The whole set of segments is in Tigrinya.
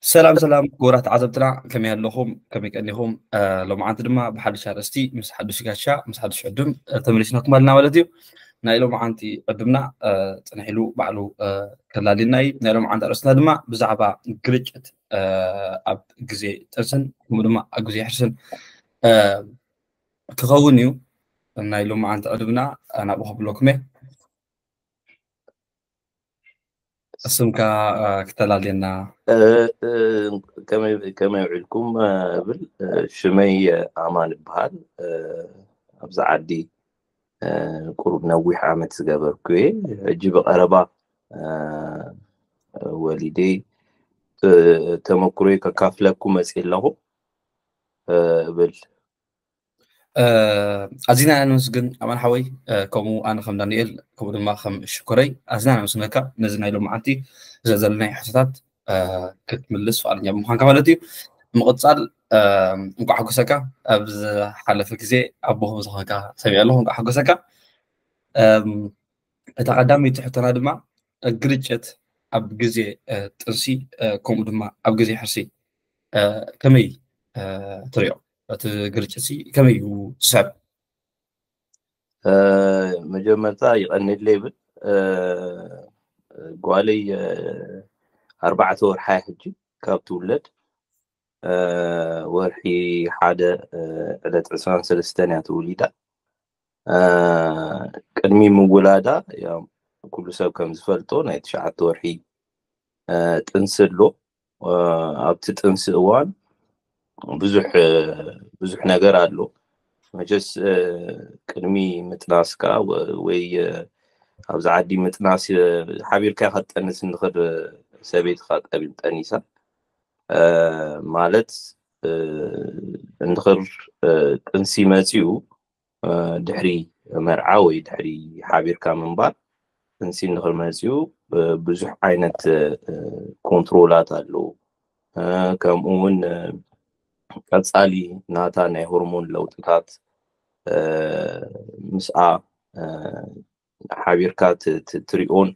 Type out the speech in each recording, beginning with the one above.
ሰላም ሰላም ክቡራት ተዓዘብትና፣ ከመይ ኣለኹም? ከመይ ቀኒኹም? ሎማዓንቲ ድማ ብሓድሽ ኣርእስቲ ምስ ሓድሽ ጋሻ ምስ ሓድሽ ዕዱም ተመሊስናኩም ኣለና ማለት እዩ። ናይ ሎማዓንቲ ዕዱምና ፅንሕ ኢሉ ባዕሉ ከላልየና እዩ። ናይ ሎማዓንቲ ኣርእስትና ድማ ብዛዕባ ግርጭት ኣብ ግዜ ጥንስን ከምኡ ድማ ኣብ ግዜ ሕርስን ክኸውን እዩ። ናይ ሎማዓንቲ ዕዱምና ናብኡ ከብለኩም እየ። ስምካ ክተላልየና። ከመይ ውዒልኩም? ብል ሽመይ ኣማን ይበሃል። ኣብዚ ዓዲ ቁሩብ ነዊሕ ዓመት ዝገበርኩ እየ። ሕጂ ብቐረባ ወሊደ ተመክሮይ ከካፍለኩ መፅእ ኣለኹ። ብል ኣዚና ነመስግን ኣማን ሓወይ። ከምኡ ኣነ ከም ዳንኤል ከምኡ ድማ ከም ሽኮረይ ኣዚና ነመስግነካ ነዚ ናይ ሎማዓንቲ ዘለናይ ሕቶታት ክትምልስ ፍቓደኛ ብምዃንካ ማለት እዩ። ምቕፃል እንኳዕ ሓጎሰካ። ኣብ ዝሓለፈ ግዜ ኣቦ ከም ዝኾንካ ሰሚዐ ኣለኹ። እንኳዕ ሓጎሰካ። እታ ቀዳመይቲ ሕቶና ድማ ግርጭት ኣብ ግዜ ጥንሲ ከምኡ ድማ ኣብ ግዜ ሕርሲ ከመይ ትሪኦ? እቲ ግርጭት ከመይ እዩ ዝስዕብ? መጀመርታ ይቐንየለይ ይብል። ጓለይ ኣርባዕተ ወርሓ ሕጂ ካብ ትውለድ ወርሒ ሓደ ዕለት ዕስራን ሰለስተን እያ ተወሊዳ። ቅድሚ ምውላዳ ኩሉ ሰብ ከም ዝፈልጦ ናይ ትሽዓተ ወርሒ ጥንሲ ኣሎ። ኣብቲ ጥንሲ እዋን ብዙሕ ብዙሕ ነገር ኣሎ። መቸስ ቅድሚ ምጥናስካ ወይ ኣብዚ ዓዲ ምጥናስ ሓቢርካ ኢኻ ትጠንስ እንድኽር ሰበይትኻ ጠኒሳ ማለት እንድኽር ጥንሲ መፅዩ ድሕሪ መርዓ ወይ ድሕሪ ሓቢርካ ምንባር ጥንሲ እንድኽር መፅዩ ብዙሕ ዓይነት ኮንትሮላት ኣለዉ። ከምኡ እውን ቀፃሊ ናታ ናይ ሆርሞን ለውጥታት ምስኣ ሓቢርካ ትሪኦን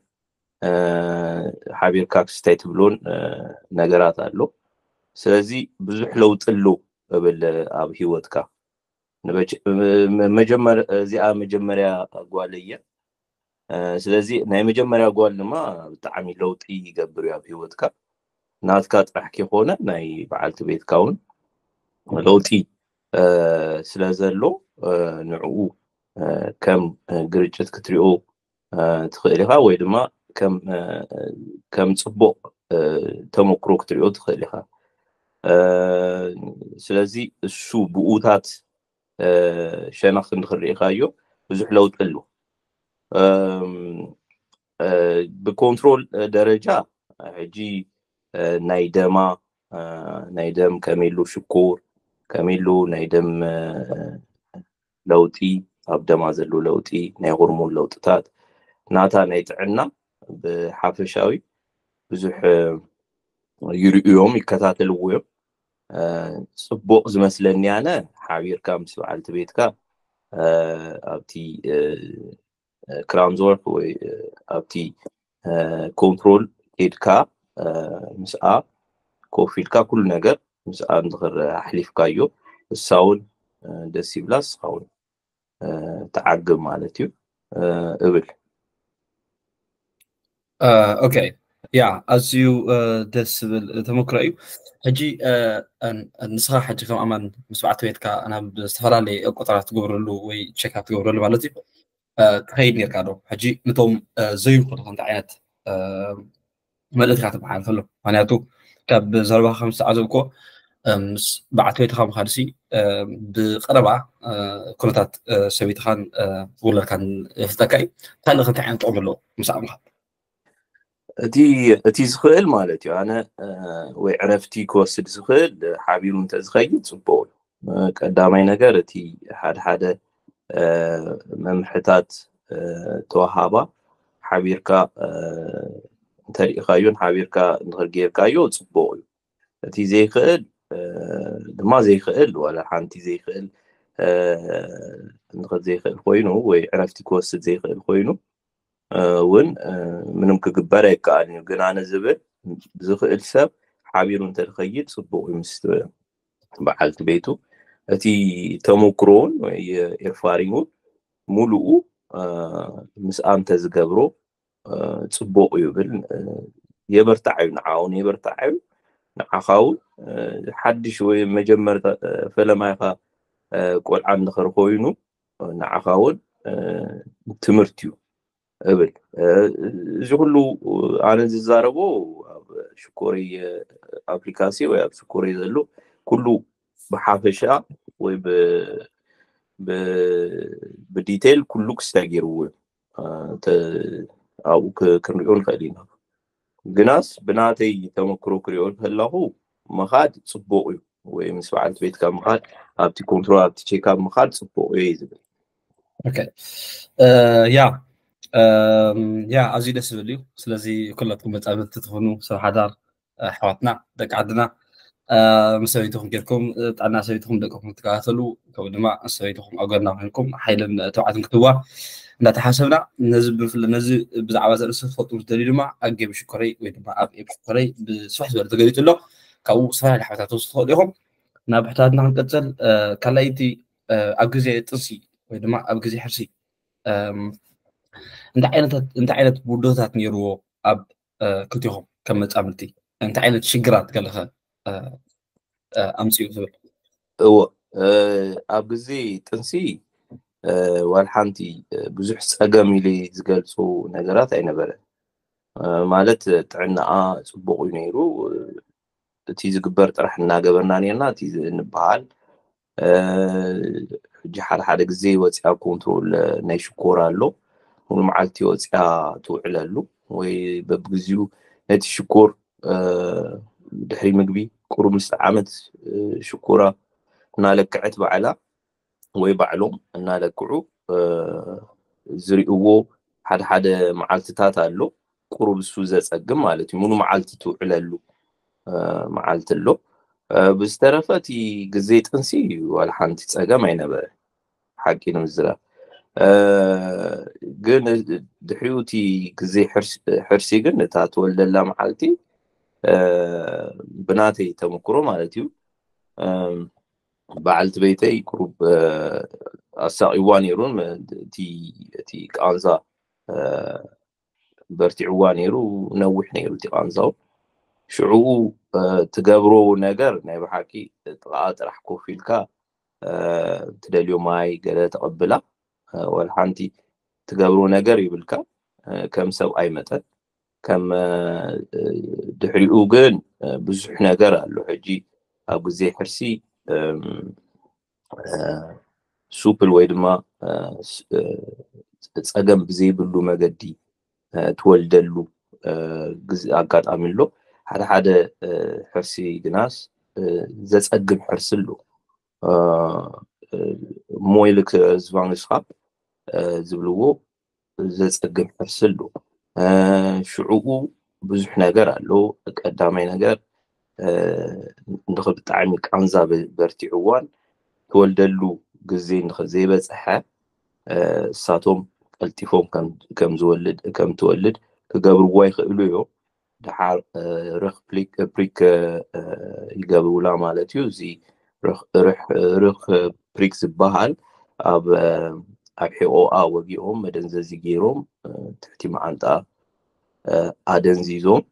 ሓቢርካ ክስታይ ትብሎን ነገራት ኣሎ። ስለዚ ብዙሕ ለውጢ ኣሎ እብል ኣብ ሂወትካ። እዚኣ መጀመርያ ጓል እየ። ስለዚ ናይ መጀመርያ ጓል ድማ ብጣዕሚ ለውጢ ይገብር እዩ ኣብ ሂወትካ። ናትካ ጥራሕ ከይኮነ ናይ በዓልቲ ቤትካ እውን ለውጢ ስለ ዘሎ ንዕኡ ከም ግርጭት ክትሪኦ ትኽእል ኢኻ ወይ ድማ ከም ፅቡቕ ተመክሮ ክትሪኦ ትኽእል ኢኻ። ስለዚ እሱ ብኡታት ሸነኽ ክንዲ ክርኢኻዮ ብዙሕ ለውጢ ኣሎ። ብኮንትሮል ደረጃ ሕጂ ናይ ደማ ናይ ደም ከመይ ኢሉ ሽኮር ከመይ ኢሉ ናይ ደም ለውጢ ኣብ ደማ ዘሎ ለውጢ ናይ ሆርሞን ለውጥታት ናታ ናይ ጥዕና ብሓፈሻዊ ብዙሕ ይርእዮም ይከታተልዎ እዮም። ፅቡቕ ዝመስለኒ ኣነ ሓቢርካ ምስ በዓልቲ ቤትካ ኣብቲ ክራምዝወርክ ወይ ኣብቲ ኮንትሮል ኬድካ ምስኣ ኮፍ ኢልካ ኩሉ ነገር ምስኣ እንድኽር ኣሕሊፍካዮ እሳ እውን ደስ ይብላ እስኻ እውን ተዓግብ ማለት እዩ እብል። ኦኬ፣ ያ ኣዝዩ ደስ ዝብል ተመክሮ እዩ። ሕጂ ንስኻ ሕጂ ከም ኣማን ምስ በዓልቲ ቤትካ ናብ ዝተፈላለየ ቆጠራ ትገብረሉ ወይ ቸካ ትገብረሉ ማለት እዩ ትኸይድ ነርካ ዶ? ሕጂ ነቶም ዘይኮኑ ከምዚ ዓይነት መልእክትካ ትመሓላልፈሎም? ምክንያቱ ካብ ዘረባኻ ከም ዝተዓዘብኮ ምስ በዓልቲ ቤትኻ ምኻድሲ ብቐረባ ኩነታት ሰበይትኻን ውላድካን የፍልጠካ እዩ። ካልእ ከ እንታይ ዓይነት ጥቕሚ ኣለዎ ምስኣ ምኻድ? እቲ ዝኽእል ማለት እዩ ኣነ ወይ ዕረፍቲ ክወስድ ዝኽእል ሓቢሩ እንተዝኸይድ ፅቡቅ እዩ። ቀዳማይ ነገር እቲ ሓደ ሓደ መምርሕታት ተወሃባ ሓቢርካ እንተሪእካዮን ሓቢርካ እንድሕር ጌርካዮ ፅቡቅ እዩ። እቲ ዘይክእል ድማ ዘይክእል ዋላ ሓንቲ ዘይክእል እንድሕር ዘይክእል ኮይኑ ወይ ዕረፍቲ ክወስድ ዘይክእል ኮይኑ እውን ምንም ክግበር ኣይከኣልን እዩ። ግን ኣነ ዝብል ዝኽእል ሰብ ሓቢሩ እንተዝኸይድ ፅቡቕ እዩ ምስ በዓልቲ ቤቱ። እቲ ተመክሮውን ወይ ኤርፋሪን እውን ሙሉኡ ምስኣ እንተዝገብሮ ፅቡቕ እዩ ብል። የበርታዕ እዩ፣ ንዓውን የበርታዕ እዩ፣ ንዓኻ እውን ሓድሽ ወይ መጀመርታ ፈለማይኻ ቆልዓ እንድሕር ኮይኑ ንዓኻ እውን ትምህርቲ እዩ እብል። እዚ ኩሉ ኣነ ዝዛረቦ ኣብ ሽኮረይ ኣፕሊካሲ ወይ ኣብ ሽኮረይ ዘሎ ኩሉ ብሓፈሻ ወይ ብዲቴይል ኩሉ ክስታይ ገይርዎ እዩ። ኣብኡ ክንሪኦ ንኽእል ኢና። ግናስ ብናተይ ተመክሮ ክሪኦ ከለኹ ምኻድ ፅቡቕ እዩ፣ ወይ ምስ በዓልቲ ቤትካ ምኻድ፣ ኣብቲ ኮንትሮል ኣብቲ ቼክኣፕ ምኻድ ፅቡቕ እዩ ዝብል። ያ ያ ኣዝዩ ደስ ዝብል እዩ። ስለዚ ኩላትኩም መጻምድቲ ትኾኑ ሰብ ሓዳር ኣሕዋትና ደቂ ዓድና ምስ ሰበይትኹም ጌርኩም ጥዕና ሰበይትኹም ደቅኹም ትከታተሉ፣ ከምኡ ድማ ሰበይትኹም ኣብ ጎና ኮይንኩም ሓይልን ትብዓትን ክትዋ እንዳተሓሰብና፣ ነዚ ብፍለ ነዚ ብዛዕባ ዘርእስቲ ክትፈልጡ ምስ ደልዩ ድማ ኣብ ጌም ሽኮረይ ወይ ድማ ኣብ ኤፕ ሽኮረይ ብስፍሕ ዝበለ ተገሊጹ ኣሎ። ካብኡ ዝተፈላለዩ ሓበሬታ ትወስዱ ትኽእሉ ኢኹም። ናብ ሕቶታትና ክንቅጽል፣ ካልኣይቲ ኣብ ግዜ ጥንሲ ወይ ድማ ኣብ ግዜ ሕርሲ እንታይ ዓይነት ውዶታት ነይርዎ ኣብ ክልቲኹም ከም መጻምድቲ እንታይ ዓይነት ሽግራት ገለኸ ኣምፅኡ ትብል? እዎ፣ ኣብ ግዜ ጥንሲ ዋላ ሓንቲ ብዙሕ ፀገም ኢለ ዝገልፁ ነገራት ኣይነበረን። ማለት ጥዕናኣ ፅቡቕ እዩ ነይሩ። እቲ ዝግበር ጥራሕ እናገበርና ነርና። እቲ ንበሃል ሕጂ ሓደ ሓደ ግዜ ወፂኣ ኮንትሮል ናይ ሽኮር ኣሎ፣ ሙሉ መዓልቲ ወፂኣ ትውዕለሉ ወይ በብግዚኡ ነቲ ሽኮር ድሕሪ ምግቢ ቁሩብ ምስ ጠዓመት ሽኮራ እናለክዐት ባዕላ ወይ ባዕሎም እናለክዑ ዝርእዎ ሓደ ሓደ መዓልትታት ኣሎ። ቁሩብ እሱ ዘፀግም ማለት እዩ። ሙሉ መዓልቲ ትውዕለሉ መዓልቲ ኣሎ። ብዝተረፈ እቲ ግዜ ጥንሲ ዋላ ሓንቲ ፀገም ኣይነበረ ሓቂ ንምዝራብ። ግን ድሕሪኡ እቲ ግዜ ሕርሲ ግን እታ ትወልደላ መዓልቲ ብናተይ ተመክሮ ማለት እዩ በዓልቲ ቤተይ ቁሩብ ኣሳቂዋ ነይሩን እቲ ቃንዛ በርቲዕዋ ነይሩ። ነዊሕ ነይሩ እቲ ቃንዛው። ሽዑ ትገብሮ ነገር ናይ ብሓቂ ጥቓ ጥራሕ ኮፍ ኢልካ ትደልዮ ማይ ገለ ተቐብላ፣ ወላ ሓንቲ ትገብሮ ነገር ይብልካ ከም ሰብኣይ መጠን። ከም ድሕሪኡ ግን ብዙሕ ነገር ኣሎ። ሕጂ ኣብ ግዜ ሕርሲ ሱፕል ወይ ድማ ፀገም ብዘይብሉ መገዲ ትወልደሉ ኣጋጣሚ ኣሎ። ሓደ ሓደ ሕርሲ ግናስ ዘፀግም ሕርሲ ኣሎ። ሞይልክ ዝቫንግስካ ዝብልዎ ዘፀግም ሕርሲ ኣሎ። ሽዕኡ ብዙሕ ነገር ኣሎ። ቀዳማይ ነገር እንድኸ ብጣዕሚ ቃንዛ በርቲዕዋን ትወልደሉ ግዜ እንድኸ ዘይበፅሐ እሳቶም ቀልጢፎም ከም ትወልድ ክገብርዋ ይኽእሉ እዮም። ደሓር ርኽ ፕሪክ ይገብሩላ ማለት እዩ። እዚ ርኽ ፕሪክ ዝበሃል ኣብ ኣብ ሒቆኣ ወጊኦም መደንዘዚ ገይሮም ትሕቲ መዓንጣ ኣደንዚዞም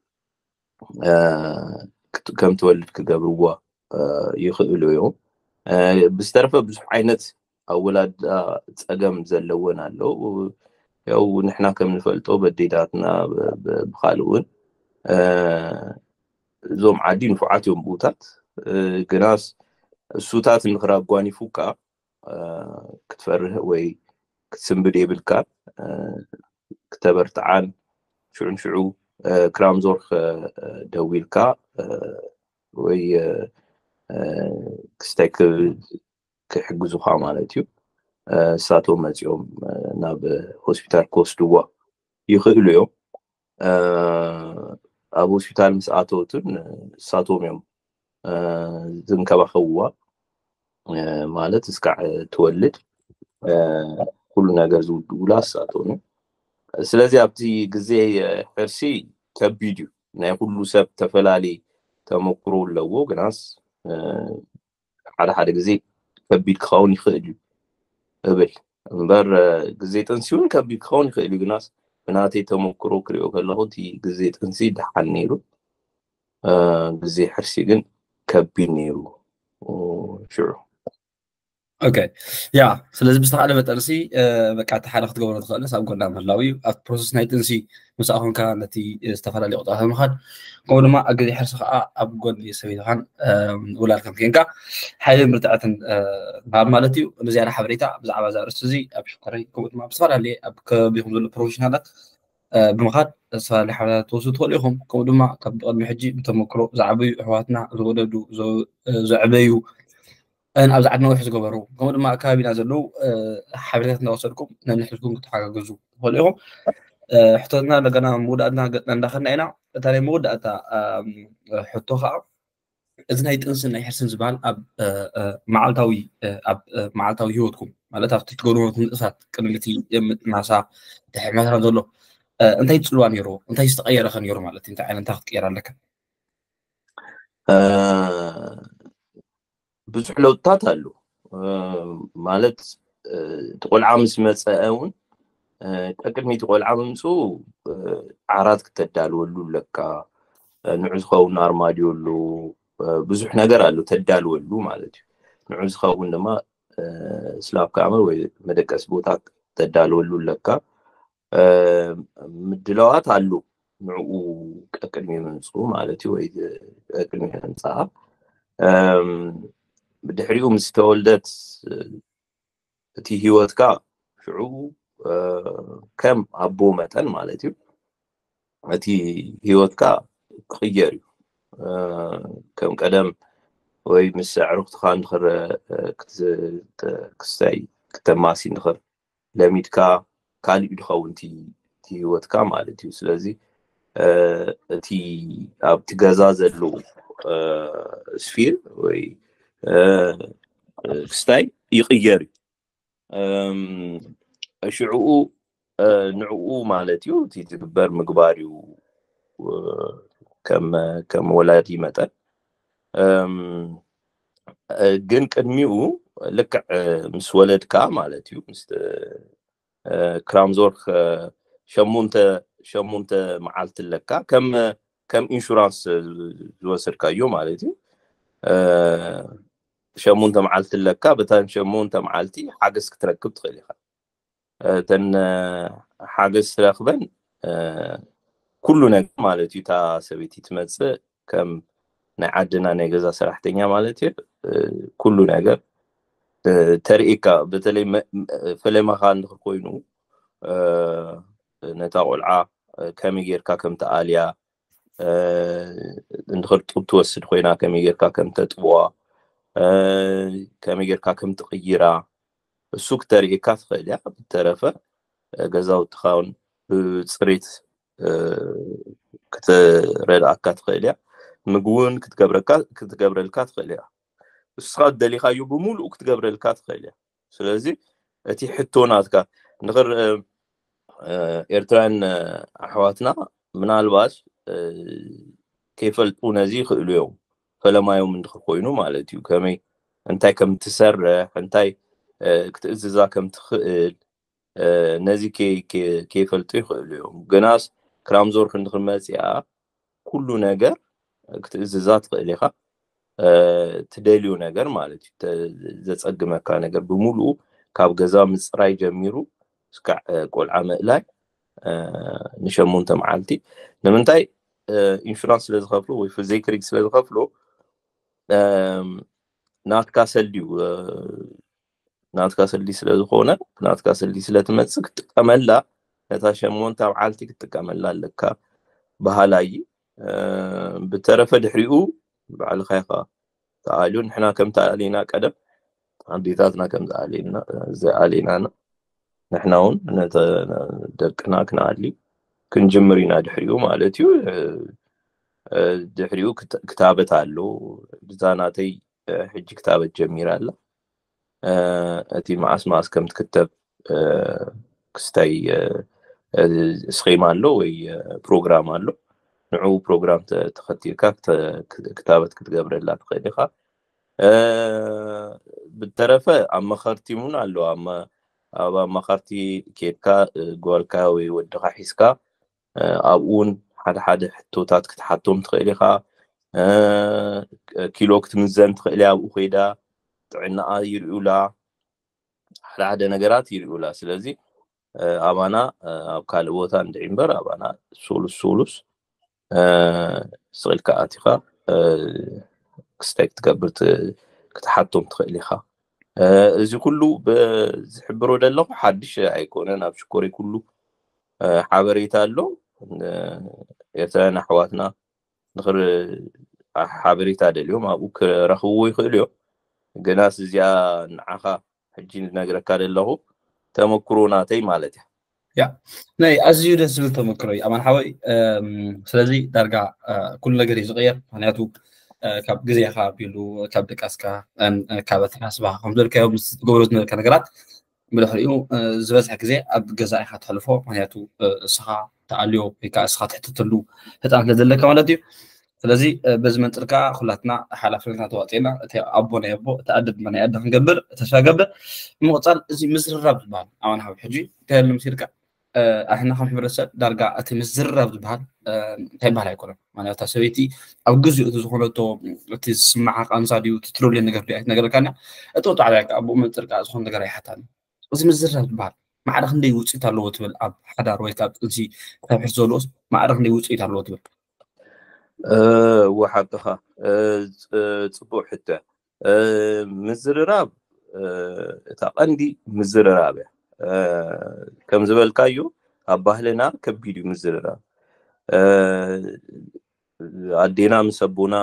ከም ትወልድ ክገብርዋ ይኽእሉ እዮም። ብዝተረፈ ብዙሕ ዓይነት ኣወላዳ ፀገም ዘለወን ኣለዉ። ያው ንሕና ከም ንፈልጦ በዴዳትና ብካልእ እውን እዞም ዓዲ ንፉዓት እዮም ብኡታት። ግናስ እሱታት እንድሕር ኣጓኒፉካ ክትፈርህ ወይ ክትስንብድ የብልካ። ክተበርትዓን ሽዑን ሽዑ ክራምዞርክ ደዊልካ ወይ ክስታይ ክሕግዙኻ ማለት እዩ። እሳቶም መፂኦም ናብ ሆስፒታል ክወስድዋ ይኽእሉ እዮም። ኣብ ሆስፒታል ምስ ኣተወትን እሳቶም እዮም ዝንከባኸብዋ ማለት እስካዕ ትወልድ ኩሉ ነገር ዝውድኡላ እሳቶም እዮም። ስለዚ ኣብቲ ግዜ ሕርሲ ከቢድ እዩ። ናይ ኩሉ ሰብ ተፈላለየ ተመክሮ ኣለዎ። ግናስ ሓደ ሓደ ግዜ ከቢድ ክኸውን ይኽእል እዩ እብል እምበር፣ ግዜ ጥንሲ እውን ከቢድ ክኸውን ይኽእል እዩ። ግናስ ብናተይ ተመክሮ ክሪኦ ከለኹ እቲ ግዜ ጥንሲ ደሓን ነይሩ፣ ግዜ ሕርሲ ግን ከቢድ ነይሩ። ሽዑ ኦኬ፣ ያ ስለዚ ብዝተኻለ መጠንሲ በቃ እቲ ሓደ ክትገብሮ ትኽእልስ ኣብ ጎና ምህላው እዩ። ኣብ ፕሮሰስ ናይ ጥንሲ ምስኣ ኮንካ ነቲ ዝተፈላለዩ ቁጥራት ምኻድ፣ ከምኡ ድማ ኣብ ግዜ ሕርሲ ከዓ ኣብ ጎኒ ሰበይትኻን ውላድካን ኮንካ ሓይልን ብርትዐትን ምሃብ ማለት እዩ። ንዝያዳ ሓበሬታ ብዛዕባ እዚ ኣርእስቲ እዚ ኣብ ሽኮረይ ከምኡ ድማ ብዝተፈላለየ ኣብ ከባቢኹም ዘሎ ፕሮፌሽናላት ብምኻድ ዝተፈላለዩ ሓበሬታ ትወስዱ ትኽእሉ ኢኹም። ከምኡ ድማ ካብ ቅድሚ ሕጂ ብተመክሮ ዝዓበዩ ኣሕዋትና ዝወለዱ ዘዕበዩ ኣብዚ ዓዲ ነዊሕ ዝገበሩ ከምኡ ድማ ኣከባቢና ዘለዉ ሓበሬታት እናወሰድኩም ነንሕድኩም ክትሓጋገዙ ትኽእሉ ኢኹም። ሕቶትና እንደገና መወዳእትና ገጥና እንዳኸና ኢና። እታ ናይ መወዳእታ ሕቶ ከዓ እዚ ናይ ጥንስን ናይ ሕርስን ዝበሃል ኣብ መዓልታዊ ኣብ መዓልታዊ ህይወትኩም ማለት ኣብቲ ትገብርዎ ምንቅስቃሳት ቅድሚ እቲ ምጥናሳ ድሕሪ ምጥናሳ ዘሎ እንታይ ትፅልዋ ነይሩ? እንታይ ዝተቀየረኸ ነይሩ ማለት እንታይ ዓይነት እንታይ ክትቀየር ኣለካ? ብዙሕ ለውጥታት ኣሎ ማለት እቲ ቆልዓ ምስ መፀአ እውን ቀቅድሚ እቲ ቆልዓ ምምፅኡ ዓራት ክተዳልወሉ ኣለካ። ንዑ ዝኸውን ኣርማድዮ ኣሎ፣ ብዙሕ ነገር ኣሎ ተዳልወሉ ማለት እዩ። ንዑ ዝኸውን ድማ ስላብ ካመር ወይ መደቀሲ ቦታ ተዳልወሉ ኣለካ። ምድላዋት ኣሉ ንዕኡ ቀቅድሚ ምምፅኡ ማለት እዩ ወይ ቀቅድሚ ምምፅኣ። ብድሕሪኡ ምስ ተወልደት እቲ ህይወትካ ሽዑ ከም ኣቦ መጠን ማለት እዩ እቲ ህይወትካ ክቕየር እዩ። ከም ቀደም ወይ ምስ ኣዕሩኽትኻ እንድኽር ክስታይ ክተማሲ እንድኽር ለሚድካ ካልእ እዩ ድኸውን እቲ ህይወትካ ማለት እዩ። ስለዚ እቲ ኣብቲ ገዛ ዘለዉ ስፊር ወይ ክስታይ ይቕየር እዩ። ሽዕኡ ንዕኡ ማለት እዩ እቲ ዝግበር ምግባር እዩ ከም ወላዲ መጠን። ግን ቅድሚኡ ልክዕ ምስ ወለድካ ማለት እዩ ምስ ክራምዞር ሸሙንተ ሸሙንተ መዓልቲ ኣለካ ከም ከም ኢንሹራንስ ዝወሰድካዮ ማለት እዩ። ሸሙንተ መዓልቲ ኣለካ። በተን ሸሙንተ መዓልቲ ሓገዝ ክትረክብ ትኽእል ኢኻ። እተን ሓገዝ ትረክበን ኩሉ ነገር ማለት እዩ። እታ ሰበይቲ ትመፅእ ከም ናይ ዓድና ናይ ገዛ ሰራሕተኛ ማለት እዩ። ኩሉ ነገር ተርእካ በተለይ ፈለማኻ እንድኽር ኮይኑ ነታ ቆልዓ ከመይ ጌርካ ከም ትኣልያ እንድኽር ጡብ ትወስድ ኮይና ከመይ ጌርካ ከም ተጥብዋ ከመይ ጌርካ ከም ትቕይራ እሱ ክተርእካ ትኽእል እያ። ብተረፈ ገዛውትኻውን ብፅሬት ክትረድኣካ ትኽእል እያ። ምግቢ እውን ክትገብረልካ ትኽእል እያ። እስኻ ደሊኻዮ ብምሉእ ክትገብረልካ ትኽእል እያ። ስለዚ እቲ ሕቶ ናትካ ንኽር ኤርትራውያን ኣሕዋትና ምናልባት ከይፈልጡ ነዚ ይኽእሉ እዮም። ፈለማዮም እንድኽር ኮይኑ ማለት እዩ። ከመይ እንታይ ከም ትሰርሕ እንታይ ክትእዝዛ ከም ትኽእል ነዚ ከይፈልጡ ይኽእሉ እዮም። ግናስ ክራምዞር ክንድኽር መፅኣ ኩሉ ነገር ክትእዝዛ ትኽእል ኢኻ። ትደልዩ ነገር ማለት እዩ። ዘፀግመካ ነገር ብምሉኡ ካብ ገዛ ምፅራይ ጀሚሩ እስካዕ ቆልዓ ምእላይ ንሸሙንተ መዓልቲ ንምንታይ ኢንሹራንስ ስለዝኸፍሎ ወይ ፍዘይክሪግ ስለዝኸፍሎ ናትካ ሰልዲ እዩ። ናትካ ሰልዲ ስለዝኾነ ናትካ ሰልዲ ስለትመፅእ ክትጥቀመላ ነታ ሸሞንተ መዓልቲ ክትጥቀመላ ኣለካ። በሃላይ ብተረፈ ድሕሪኡ ባዕልኻ ኢኻ ተኣልዮ። ንሕና ከም ተኣሊና ቀደም ኣዴታትና ከም ዝኣሊናና ንሕና እውን ደቅና ክንኣሊ ክንጅምር ኢና ድሕሪኡ ማለት እዩ። ድሕሪኡ ክታበት ኣሎ። ብዛ ናተይ ሕጂ ክታበት ጀሚራ ኣላ። እቲ መዓስ መዓስ ከም ትክተብ ክስታይ ስኬማ ኣሎ ወይ ፕሮግራም ኣሎ። ንዕኡ ፕሮግራም ተኸቲልካ ክታበት ክትገብረላ ትኽእል ኢኻ። ብተረፈ ኣማኸርቲ እውን ኣለዋ። ኣብ ኣማኸርቲ ኬድካ ጓልካ ወይ ወድኻ ሒዝካ ኣብኡ እውን ሓደ ሓደ ሕቶታት ክትሓቶም ትኽእል ኢኻ። ኪሎ ክትምዘን ትኽእል እያ። ኣብኡ ኮይዳ ጥዕናኣ ይርእዩላ፣ ሓደ ሓደ ነገራት ይርእዩላ። ስለዚ ኣባና ኣብ ካልእ ቦታ እንድዒ እምበር ኣባና ሱሉስ ሱሉስ ስቕ ኢልካ ኣቲኻ ክስታይ ክትገብር ክትሓቶም ትኽእል ኢኻ። እዚ ኩሉ ዝሕብሮ ዘለኹ ሓድሽ ኣይኮነን። ኣብ ሽኮሪ ኩሉ ሓበሬታ ኣሎ። ኤርትራውያን ኣሕዋትና ንኽር ሓበሬታ ደልዮም ኣብኡ ክረኽብዎ ይኽእሉ እዮም። ግናስ እዚኣ ንዓኻ ሕጂ ዝነግረካ ዘለኹ ተመክሮ ናተይ ማለት እያ። ያ ናይ ኣዝዩ ደስ ዝብል ተመክሮ እዩ ኣማን ሓወይ። ስለዚ ዳርጋ ኩሉ ነገር እዩ ዝቕየር። ምክንያቱ ካብ ግዜኻ ኣቢሉ ካብ ድቃስካ ካብ ኣተሓስባኻ ከም ዝበልካዮ ምስ ትገብሮ ዝነበርካ ነገራት ብድሕሪኡ ዝበዝሐ ግዜ ኣብ ገዛ ኢኻ ተሕልፎ። ምክንያቱ እስኻ ተኣልዮ ወይ ከዓ እስኻ ትሕተተሉ ህፃን ስለ ዘለካ ማለት እዩ። ስለዚ በዚ መንፅር ከዓ ኩላትና ሓላፍነትና ተዋፂእና እቲ ኣቦ ናይ ኣቦ እቲ ኣደ ድማ ናይ ኣደ ክንገብር ተስፋ ገብር። ንምቕፃል እዚ ምዝርራብ ዝበሃል ኣማን ሓወይ ሕጂ እንታይ ኣሎ ምስ ኢልካ ኣሕና ከም ሕብረተሰብ ዳርጋ እቲ ምዝርራብ ዝበሃል እንታይ በሃል ኣይኮነን። ማለት እታ ሰበይቲ ኣብ ግዜኡ እቲ ዝኾነቶ እቲ ዝስምዓ ቃንዛ ድዩ እቲ ትደልዮ ነገር ድዩ ኣይትነገረካን እያ። እቲ ወጣዕዳ ኣብኡ መንፅር ከዓ ዝኾነ ነገር ኣይሓታን። እዚ ምዝርራብ ዝበሃል ማዕረ ክንደይ ውፅኢት ኣለዎ ትብል ኣብ ሓዳር ወይ ከዓ ጥንሲ ክነብሕ ዘሎስ ማዕረ ክንደይ ውፅኢት ኣለዎ ትብል? እወ ሓቅኻ። ፅቡቅ ሕቶ። ምዝርራብ እታ ቀንዲ ምዝርራብ እያ። ከም ዝበልካዮ ኣብ ባህልና ከቢድ እዩ ምዝርራብ። ኣዴና ምስ ኣቦና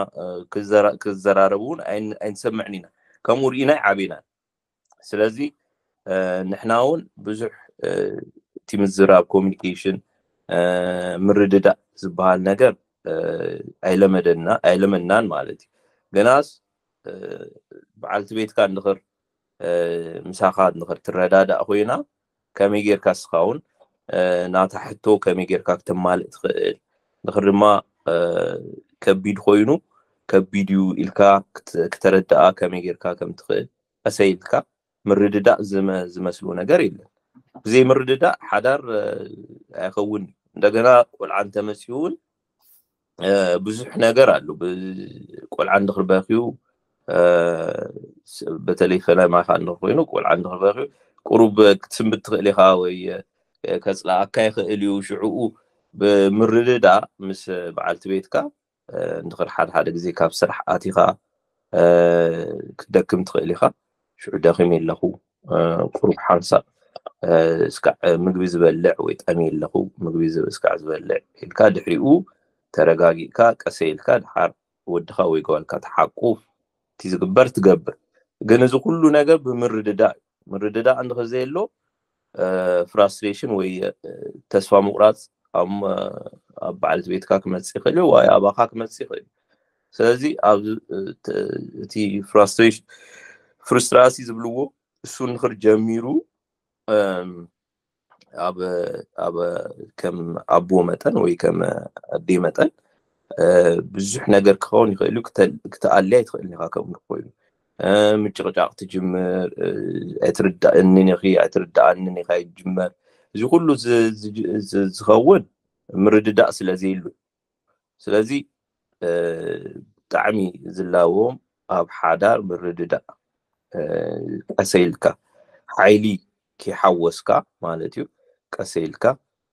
ክዘራረቡ እውን ኣይንሰምዕን ኢና። ከምኡ ርኢና ኣይዓበናን። ስለዚ ንሕና እውን ብዙሕ እቲ ምዝራብ ኮሚኒኬሽን ምርድዳእ ዝበሃል ነገር ኣይለመደና ኣይለመድናን ማለት እዩ። ግናስ በዓልቲ ቤትካ እንድኽር ምሳኻ እንድኽር ትረዳዳእ ኮይና ከመይ ጌርካ እስኻ እውን ናታ ሕቶ ከመይ ጌርካ ክተማልእ ትኽእል፣ እንድኽር ድማ ከቢድ ኮይኑ ከቢድ እዩ ኢልካ ክተረድኣ ከመይ ጌርካ ከም ትኽእል ቀሰይ ኢልካ ምርድዳእ ዝመስሎ ነገር የለን። ብዘይ ምርድዳእ ሓዳር ኣይኸውን። እንደገና ቆልዓ እንተመፅኡ እውን ብዙሕ ነገር ኣሎ። ቆልዓ እንድኽር በኽዩ በተለይ ፈለማኻ እንድኽር ኮይኑ ቆልዓ እንድኽር በኽዩ ቁሩብ ክትስንብት ትኽእል ኢኻ ወይ ከፅላኣካ ይኽእል እዩ። ሽዕኡ ብምርድዳእ ምስ በዓልቲ ቤትካ እንድኽር ሓደ ሓደ ግዜ ካብ ስራሕ ኣቲኻ ክትደክም ትኽእል ኢኻ። ሽዑ ደኺም ኣለኹ ቁሩብ ሓንሳብ እስካዕ ምግቢ ዝበልዕ ወይ ጠሚ ኣለኹ ምግቢ እስካዕ ዝበልዕ ኢልካ ድሕሪኡ ተረጋጊእካ ቀሰ ኢልካ ድሓር ወድኻ ወይ ጓልካ ትሓቁፍ እቲ ዝግበር ትገብር። ግን እዚ ኩሉ ነገር ብምርድዳእ እዩ። ምርድዳእ እንድኸ ዘየሎ ፍራስትሬሽን ወይ ተስፋ ምቁራፅ ኣብ በዓልቲ ቤትካ ክመፅእ ይኽእል እዩ ወይ ኣባኻ ክመፅእ ይኽእል እዩ። ስለዚ እቲ ፍራስትሬሽን ፍርስትራሲ ዝብልዎ እሱ እንድኽር ጀሚሩ ኣብ ኣብ ከም ኣቦ መጠን ወይ ከም ኣዴ መጠን ብዙሕ ነገር ክኸውን ይኽእል እዩ። ክትኣልያ ኣይትኽእልን ኢኻ ከምኡ ኮይኑ ምጭቕጫቕ ትጅምር። ኣይትርዳእንን ኢኺ ኣይትርዳኣንን ኢኻ ይጅመር። እዚ ኩሉ ዝኸውን ምርድዳእ ስለ ዘይሉ ስለዚ ብጣዕሚ ዝላዎም ኣብ ሓዳር ምርድዳእ ቀሰ ኢልካ ሓይሊ ከይሓወስካ ማለት እዩ። ቀሰ ኢልካ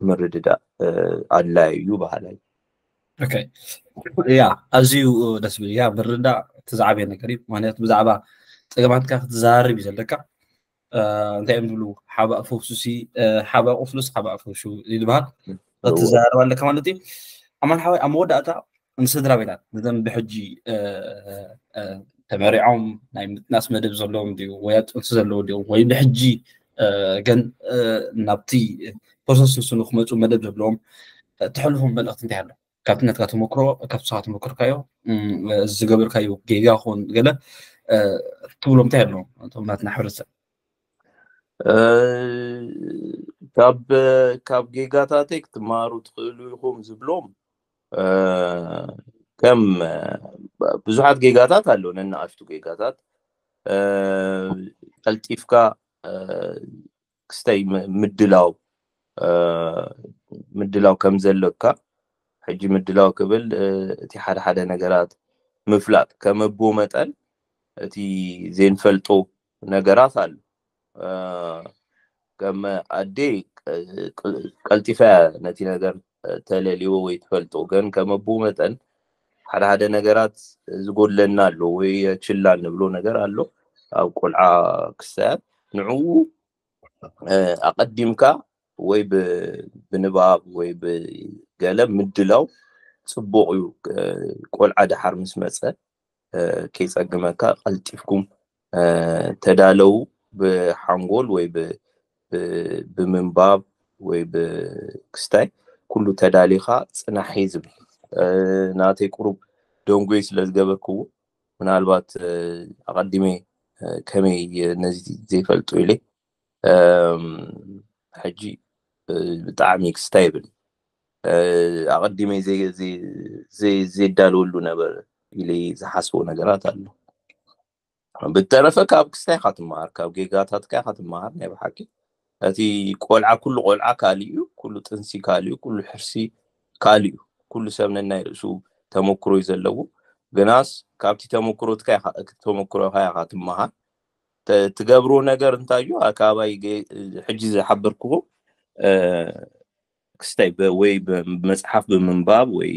ምርድዳእ ኣድላይ እዩ በሃላይ። ያ ኣዝዩ ደስ ብል ያ ምርዳእ እቲ ዝዓበየ ነገር እዩ። ምክንያቱ ብዛዕባ ፀገማትካ ክትዘራርብ እዩ ዘለካ። እንታይ እዮም ዝብሉ ሓባእ ፈውሱሲ ሓባእ ቁስሉስ ሓባእ ፈውሹ ዝበሃል ክትዘራረብ ኣለካ ማለት እዩ። ኣማን ሓወይ ኣብ መወዳእታ ንስድራ ቤታት ነዘም ብሕጂ ተመሪዖም ናይ ምጥናስ መደብ ዘለዎም ድዩ ወይ ኣብ ጥንሲ ዘለዉ ድዮም ወይ ብሕጂ ግን ናብቲ ፕሮሰስ ንሱ ንክመፁ መደብ ዘለዎም ትሕልፎም መልእክቲ እንታይ ኣሎ? ካብቲ ናትካ ተመክሮ ካብ ንስኻ ተመክርካዮ ዝገበርካዮ ጌጋ ክኾን ገለ ትብሎም እንታይ ኣሎ እቶም ናትና ሕብረተሰብ? ካብ ካብ ጌጋታተይ ክትመሃሩ ትኽእሉ ኢኹም ዝብሎም ከም ብዙሓት ጌጋታት ኣሎ። ነንኣሽቱ ጌጋታት ቀልጢፍካ ክስታይ ምድላው ምድላው ከም ዘለካ። ሕጂ ምድላው ክብል እቲ ሓደ ሓደ ነገራት ምፍላጥ ከም ኣቦ መጠን እቲ ዘይንፈልጦ ነገራት ኣሎ። ከም ኣዴ ቀልጢፋ ነቲ ነገር ተለልዮ ወይ ትፈልጦ። ግን ከም ኣቦ መጠን ሓደ ሓደ ነገራት ዝጎድለና ኣሎ ወይ ችላ እንብሎ ነገር ኣሎ። ኣብ ቆልዓ ክስታያት ንዕኡ ኣቐዲምካ ወይ ብንባብ ወይ ብገለ ምድላው ጽቡቕ እዩ። ቆልዓ ደሓር ምስ መጸ ከይጸግመካ ቀልጢፍኩም ተዳለው። ብሓንጎል ወይ ብምንባብ ወይ ብክስታይ ኩሉ ተዳሊኻ ጽናሒ ዝብል ናተይ ቁሩብ ደንጎይ ስለ ዝገበርክዎ ምናልባት ኣቐዲመ ከመይ ነዚ ዘይፈልጡ ኢለ ሕጂ ብጣዕሚ ክስታይ ይብል ኣቐዲመ ዘይዳለወሉ ነበር ኢለ ዝሓስቦ ነገራት ኣሎ። ብተረፈ ካብ ክስታይካ ትመሃር፣ ካብ ጌጋታትካ ኢካ ትመሃር። ናይ ብሓቂ እቲ ቆልዓ ኩሉ ቆልዓ ካልእ እዩ፣ ኩሉ ጥንሲ ካልእ እዩ፣ ኩሉ ሕርሲ ካልእ እዩ። ኩሉ ሰብ ነናይ ርእሱ ተመክሮ እዩ ዘለዎ። ግናስ ካብቲ ተመክሮትካ ኢኻ ትመሃር። ትገብሮ ነገር እንታይ እዩ? ኣካባቢ ሕጂ ዝሓበርክዎ ክስታይ ወይ ብመፅሓፍ ብምንባብ ወይ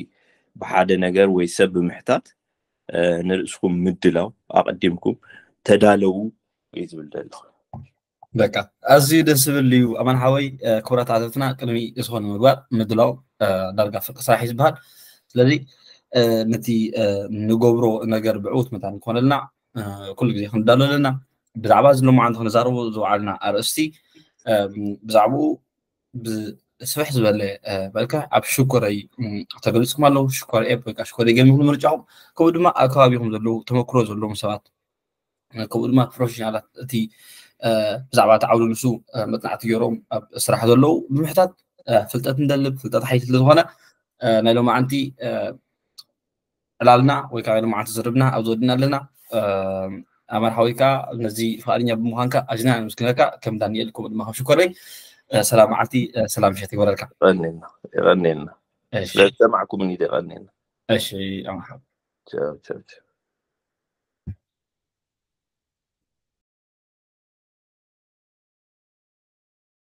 ብሓደ ነገር ወይ ሰብ ብምሕታት ንርእስኩም ምድላው ኣቐዲምኩም ተዳለዉ እዩ ዝብል ዘለኹ። በቃ ኣዝዩ ደስ ዝብል እዩ። ኣማን ሓወይ ክብራት ዓዘብትና ቅድሚ ዝኾነ ምግባር ምድላው ዳርጋ ፍርቂ ስራሕ እዩ ዝበሃል። ስለዚ ነቲ ንገብሮ ነገር ብዕውት መታን ክኾነልና ኩሉ ግዜ ክንዳሎ ኣለና። ብዛዕባ እዚ ሎማዓንቲ ክንዛረቦ ዝወዓልና ኣርእስቲ ብዛዕባኡ ብስፍሕ ዝበለ መልክዕ ኣብ ሽኮረይ ተገሊፅኩም ኣለዉ። ሽኮረ ኤፕ ወይ ከዓ ሽኮረ ገም ይኹን ምርጫኹም ከምኡ ድማ ኣብ ከባቢኹም ዘለዉ ተመክሮ ዘለዎም ሰባት ከምኡ ድማ ፕሮፌሽናላት እቲ ብዛዕባ እቲ ዓውዲ ንሱ መፅናዕቲ ገይሮም ኣብ ስራሕ ዘለዉ ብምሕታት ፍልጠት እንደልብ ፍልጠት ሓይል ስለዝኾነ ናይ ሎማዓንቲ ዕላልና ወይ ከዓ ሎማዓንቲ ዝርብና ኣብ ዝወድና ኣለና። ኣማር ሓወይ ከዓ ነዚ ፍቃደኛ ብምዃንካ ኣዝና ነመስግነካ። ከም ዳንኤል ከምኡ ድማ ካብ ሽኮረይ ሰላም መዓልቲ ሰላም ምሸት ይበረልካ። የቐኔልና የቐኔልና ስለዝሰማዕኩምኒ የቐኔልና። እሺ ኣማር ሓወይ። ቻው ቻው ቻው።